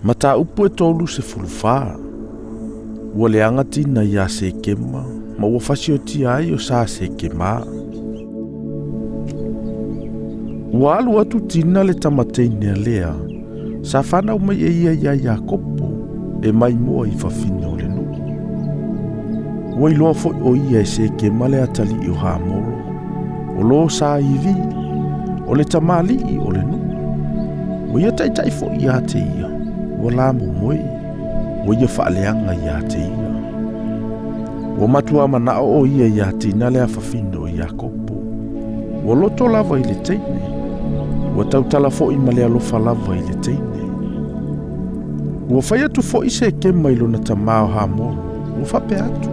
Mataupu e 34. Ua leaga Tina iā Sekema ma ua fasiotia ai o sa Sekema. Ua alu atu Tina le tamateine a Lea, sa fanau mai e ia iā Iakopo, e maimoa i fafine o le nuu. Ua iloa foi o ia e Sekema le atalii o Hamoro, o lo sa Ivi, o le tamalii o le nuu. Ua ia taitai foi ia te ia, ua la momoe, ua ia faaleaga ia te ia. Ua matua manao o ia ia Tina le afafine o Iakopo. Ua loto lava i le teine, ua tautala foi ma le alofa lava i le teine. Ua fai atu foi Sekema i lona tamā o Hamoro, ua faapea atu,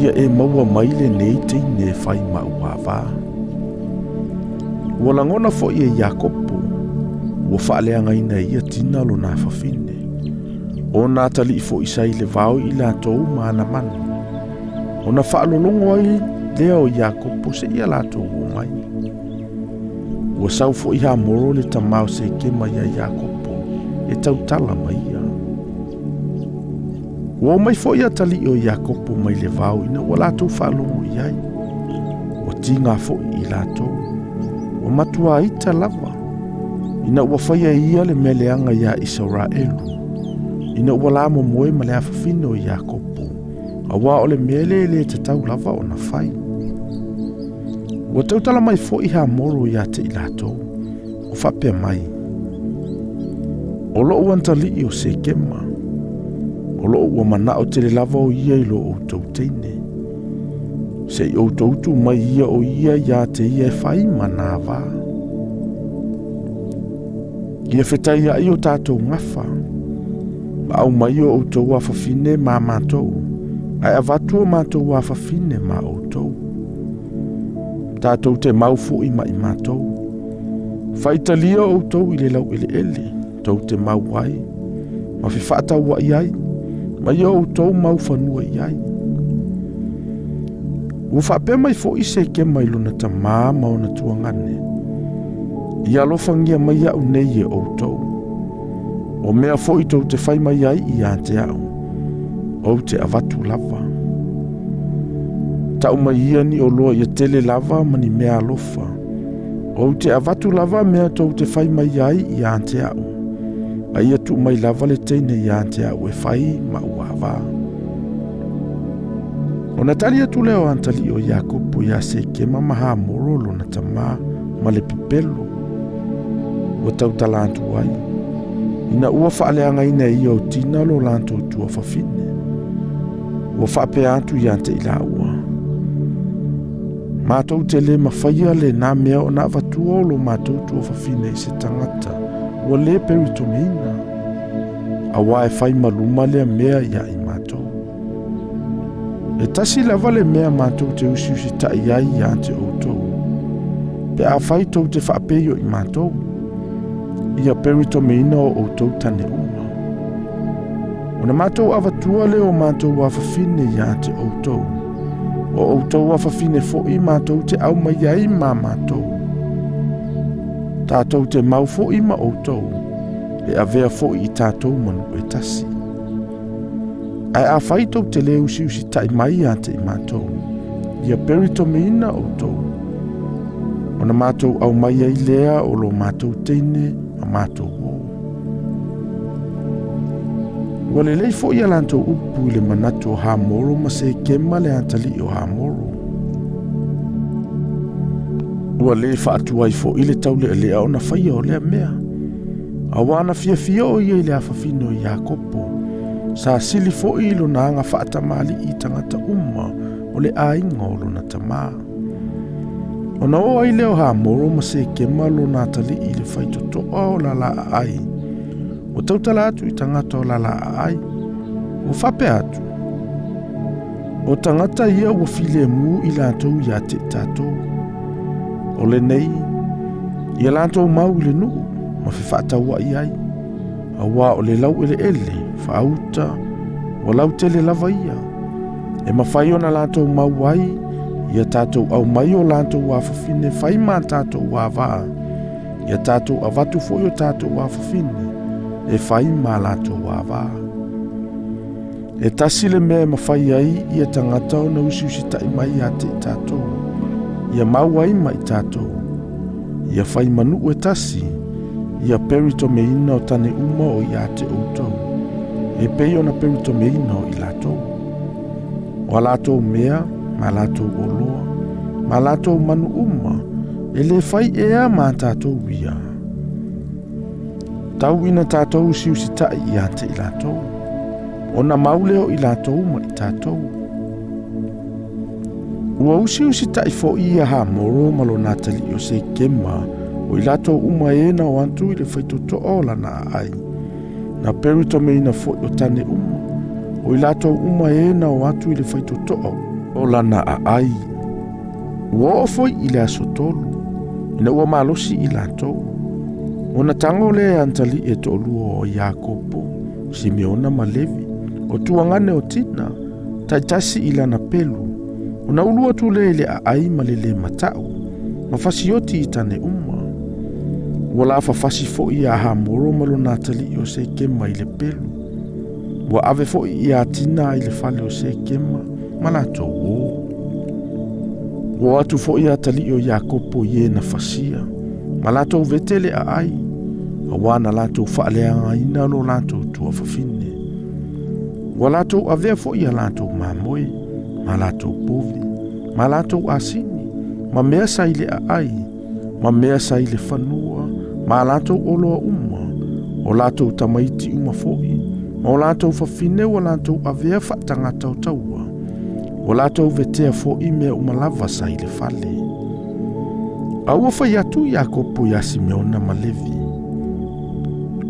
Ia e maua mai lenei teine e fai ma ou avā. Ua lagona foi e Iakopo, ua faaleagaina e ia Tina lona afafine. O na atalii foi sa i le vao i latou ma ana manu. Ona faalologo ai lea o Iakopo seia latou o mai. Ua sau foi Hamoro le tamā o Sekema iā Iakopo e tautala ma ia. Ua o mai foi atalii o Iakopo mai le vao ina ua latou faalogo i ai. Ua tiga foi i latou. Ua matua ita lava ina ua faia e ia le mea leaga iā Isaraelu, ina ua la momoe ma le afafine o Iakopo, auā o le mea lea e le tatau lava ona fai. Ua tautala mai foi Hamoro ia te i latou, ua faapea mai, O lou atalii o Sekema, o loo ua manao tele lava o ia i lo outou teine. Se i outou tuu mai ia o ia ia te ia e fai ma na avā. Ia fetaiai o tatou gafa, ma aumai o outou afafine ma matou, ae avatu o matou afafine ma outou. Tatou te mau foi ma i matou. Faitalia outou i le laueleele, tou te mau ai, ma fefaatauai ai, ma ia outou mau fanua i ai. Ua faapea mai foi Sekema i lona tamā ma ona tuagane, Ia alofagia mai au nei e outou. O mea foi tou te fai mai ai ia te au, ou te avatu lava. Tau mai ia ni oloa ia tele lava ma ni mea alofa. Ou te avatu lava mea tou te fai mai ai ia te au. A ia tuu mai lava le teine ia te au e fai ma ou avā. Ona tali atu lea o atalii o Iakopo iā Sekema ma Hamoro lona tamā ma le pepelo ua tautala atu ai, ina ua faaleagaina e ia o Tina lo latou tuafafine. Ua faapea atu ia te i laua, Matou te le mafaia lenā mea ona avatua o lo matou tuafafine i se tagata ua le peritomeina, auā e fai ma luma lea mea iā i matou. E tasi lava le mea matou te usiusitaʻi ai ia te outou, pe afai tou te faapeio i matou, ia peritomeina o outou tane uma. Ona matou avatua lea o matou afafine ia te outou, o outou afafine foi matou te aumai ai ma matou. Tatou te mau foi ma outou, e avea foi i tatou ma nuu e tasi. Ae afai tou te le usiusitaʻi mai ia te i matou, ia peritomeina outou, ona matou aumai ai lea o lo matou teine ma matou uo. Ua lelei foi a latou upu i le manatu o Hamoro ma Sekema le atalii o Hamoro. Ua le faatuai foi le taulealea ona faia o lea mea. Auā na fiafia o ia i le afafine o Iakopo, sa sili foi i lona aga faatamalii i tagata uma o le aiga o lona tamā. Ona oo ai lea o Hamoro ma Sekema lona atalii i le faitotoa o Lalaaai, ua tautala atu i tagata o Lalaaai, ua faapea atu, O tagata ia ua filemu i latou ia te i tatou. O lenei, ia latou mau i le nuu ma fefaatauai ai, auā o le laueleele faauta ua lautele lava ia, e mafai ona latou mau ai ia tatou aumai o latou afafine fai ma tatou avā, ia tatou avatu foi o tatou afafine. e fai ma latou ava. E tasi le mea e mafai ai ia tagata ona usiusitaʻi mai ia te i tatou, ia mau ai ma i tatou, ia fai ma nuu e tasi, ia peritomeina o tane uma o ia te outou, e pei ona peritomeina o i latou. O a latou mea, ma latou oloa, ma latou manu uma, e le fai ea ma tatou ia. Tau ina tatou usiusitaʻi ia te i latou, ona mau lea o i latou ma i tatou. Ua usiusitaʻi foʻi ia Hamoro ma lona atalii o Sekema, o i latou uma e na o atu i le faitotoa o lana aai. Na peritomeina foʻi o tane uma, o i latou uma e na o atu i le faitotoa o lana aai. Ua oo foi i le aso 3, ina ua malosi i latou. Ona tago lea e atalii e toalua o Iakopo, Simeona ma Levi, o tuagane o Tina, taitasi i lana pelu, ona ulu atu lea i le aai ma le le matau, ma fasioti i tane uma. Ua lafafasi foʻi ia Hamoro ma lona atalii o Sekema i le pelu. Ua ave foʻi ia Tina i le fale o Sekema ma latou o. Ua o atu foʻi atalii o Iakopo i e na fasia, ma latou vete le aai, auā na latou faaleagaina lo latou tuafafine. Ua latou avea foʻi a latou mamoe, ma latou povi, ma latou asini, ma mea sa i le aai, ma mea sa i le fanua, ma latou oloa uma, o latou tamaiti uma foʻi, ma o latou fafine ua latou avea faatagata o taua, ua latou vetea foʻi mea uma lava sa i le fale. A ua fai atu Iakopo ia Simeona ma Levi,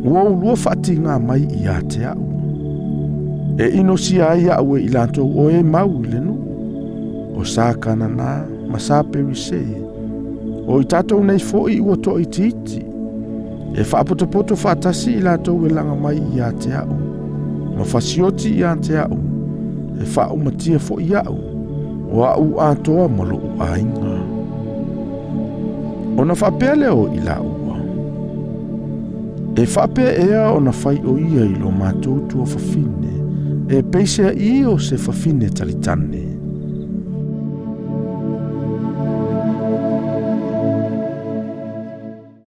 ua ulua faatigā mai ia te a'u, e inosia ai aʻu e i latou o e mau i le nuu, o sa Kanana ma sa Perise, o i tatou nei foʻi ua toaitiiti, e faapotopoto faatasi i latou e laga mai ia te a'u, ma fasioti ia te a'u, e faaumatia foʻi aʻu, o aʻu atoa ma loʻu aiga. Ona faapea lea o i laua, e faapea ea ona fai o ia i lo matou tuafafine, e peisea i o se fafine talitane.